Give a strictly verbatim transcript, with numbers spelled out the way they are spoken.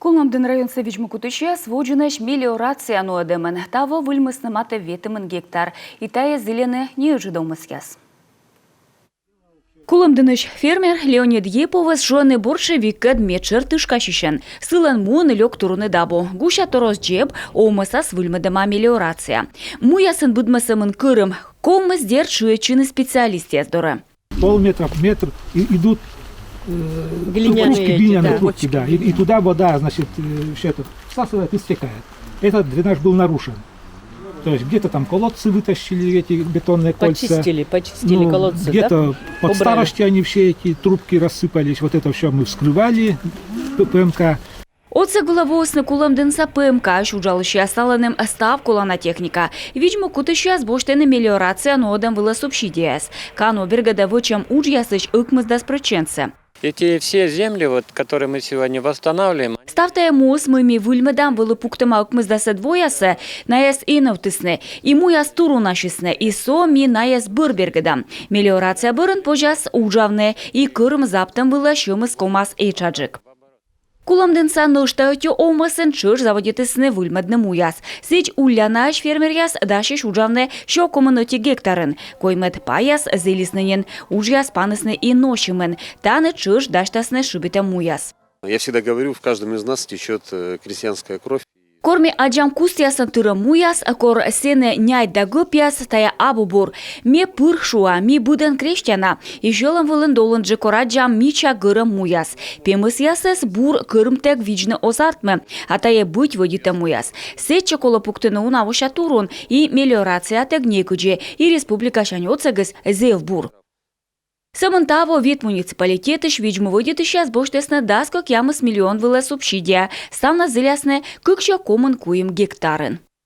Кулӧмдін районса видз-му кутысьяс водзынӧсь мелиорация нуӧдӧмын. Таво выльмисны матӧ ветымын гектар. И тайӧ зільӧны неыджыд овмӧсъяс. Кулӧмдінысь фермер Леонид Еповӧс шуӧны бордшевиккӧд медшӧр тышкасьысьӧн. Сылӧн муын лёк туруны дабу. Гуся тор оз дзеб, овмӧсас выльмӧдӧма мелиорация. Муясын быдмӧ сӧмын кӧрым. Ковмис, дерт, шыӧдчыны специалистъяс дорӧ. Полметра, метр и- идут э, Глиняные трубочки, эти, глиняные да. Трубки, да. И, и туда вода, значит, все это всасывает и стекает. Этот дренаж был нарушен. То есть где-то там колодцы вытащили, эти бетонные кольца. Почистили, почистили Ну, колодцы, где-то да? под Убрали. старости они все эти трубки рассыпались. Вот это все мы вскрывали, П- ПМК. Отсӧг вылӧ воисны Кулӧмдінса ПМК-ысь уджалысьяс, сылӧн эм став колана техника. Видз-му кутысьяс босьтӧны мелиорация нуӧдӧм вылӧ субсидияс. Кано бергӧдӧ вӧчӧм уджъясысь ӧкмысдас прӧчентсӧ. Эти все земли, вот, которые мы сегодня восстанавливаем, Став тайӧ муыс, мый ми выльмӧдам вӧлі пуктӧма ӧкмысдасӧд воясӧ, найӧс эновтісны. И муяс турунасисны, и со ми найӧс бӧр бергӧдам. Мелиорация бӧрын позяс уджавны, и кӧрым заптӧм вылӧ сьӧмыс ковмас этшаджык. Кулӧмдінса нӧшта ӧти овмӧсын тшӧтш заводитісны выльмӧдны муяс. Сідз, Ульянаысь фермеръяс дасьӧсь уджавны сё комын ӧти гектарын. Коймӧд паяс зілисны нин, уджъяс панісны и носьымын. Тані тшӧтш дасьтасны шыбитӧм муяс. Я всегда говорю, в каждом из нас течет э, крестьянская кровь. Кор ми аддзам кустъясӧн тырӧм муяс, кор сэні нять да гӧпъяс, тайӧ абу бур. Ме пыр, шуа, ми быдӧн крестьяна, и сьӧлӧм вылын долынджык, кор аддзам мича гӧрӧм муяс. Пемӧсъясӧс бур кӧрымтӧг видзны оз артмы, а тайӧ быть вӧдитӧм муяс. Сэтчӧ колӧ пуктыны уна вося турун, и мелиорациятӧг некыдзи, и республикасянь отсӧгыс зэв бур. Сӧмын таво вит муниципалитетысь видз-му вӧдитысьяс босьтісны дас кӧкъямыс миллион вылӧ субсидия, ставнас зілясны кыксё комын куим гектарын.